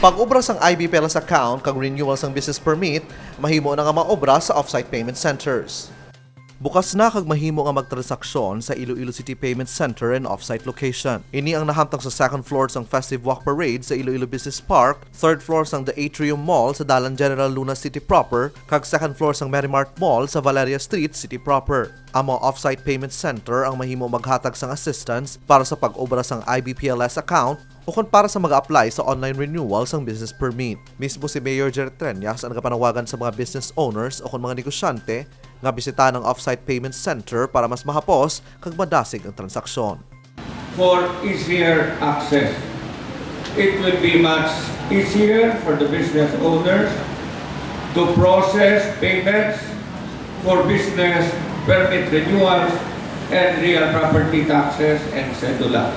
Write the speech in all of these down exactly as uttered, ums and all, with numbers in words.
Pag-obra sang I B P L S account kag renewal sang business permit, mahimo na nga maobra sa off-site payment centers. Bukas na kag mahimo nga magtransaksyon sa Iloilo City Payment Center and off-site location. Ini ang nahamtang sa second floor sang Festive Walk Parade sa Iloilo Business Park, third floor sang The Atrium Mall sa Dalan General Luna City Proper, kag second floor sang Merimart Mall sa Valeria Street, City Proper. Ang mga off-site payment center ang mahimo maghatag sang assistance para sa pag-obra sang I B P L S account ukon para sa mag-apply sa online renewal sang business permit. Mismo si Mayor Jerry Treñas ang nagapanawagan sa mga business owners ukon mga negosyante nga bisitahan ang off-site payment center para mas mahapos kag madasig ang transaksyon. For easier access. It will be much easier for the business owners to process payments for business permit renewals and real property taxes and cedula.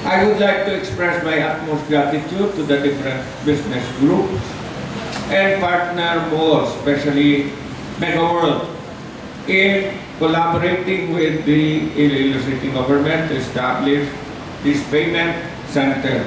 I would like to express my utmost gratitude to the different business groups and partner malls, especially Mega World, in collaborating with the Iloilo City Government to establish this payment center.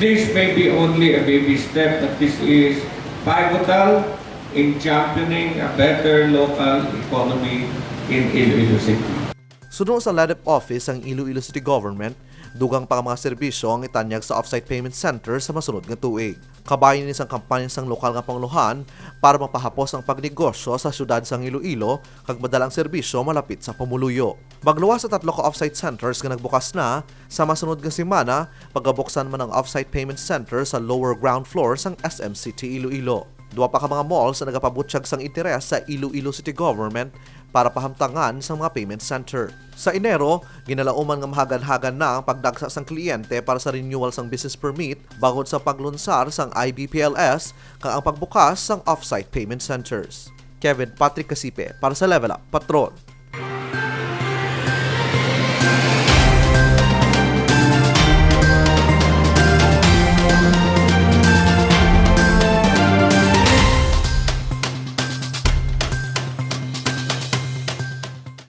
This may be only a baby step, but this is pivotal in championing a better local economy in Iloilo City. Suno sa LEDEP Office sang Iloilo City Government, dugang pa nga mga serbisyo ang itanyag sa off-site payment center sa masunod nga tuig. Kabahin ini sang kampanya sang lokal nga pangulohan para mapahapos ang pagnegosyo sa siyudad sang Iloilo kag madala ang serbisyo malapit sa pumuluyo. Magluwas sa tatlo ka off-site centers nga nagbukas na, sa masunod nga semana, pagabuksan man ang off-site payment center sa lower ground floor sang S M City Iloilo. Duwa pa ka mga malls ang nagapabutyag sang interes sa Iloilo City Government para pahamtangan sang mga payment center. Sa Enero, ginalauman nga mahagan-hagan na ang pagdagsa sang kliyente para sa renewal sang business permit bangod sa paglunsar sang I B P L S kag ang pagbukas sang off-site payment centers. Kevin Patrick Casipe para sa Level Up Patrol.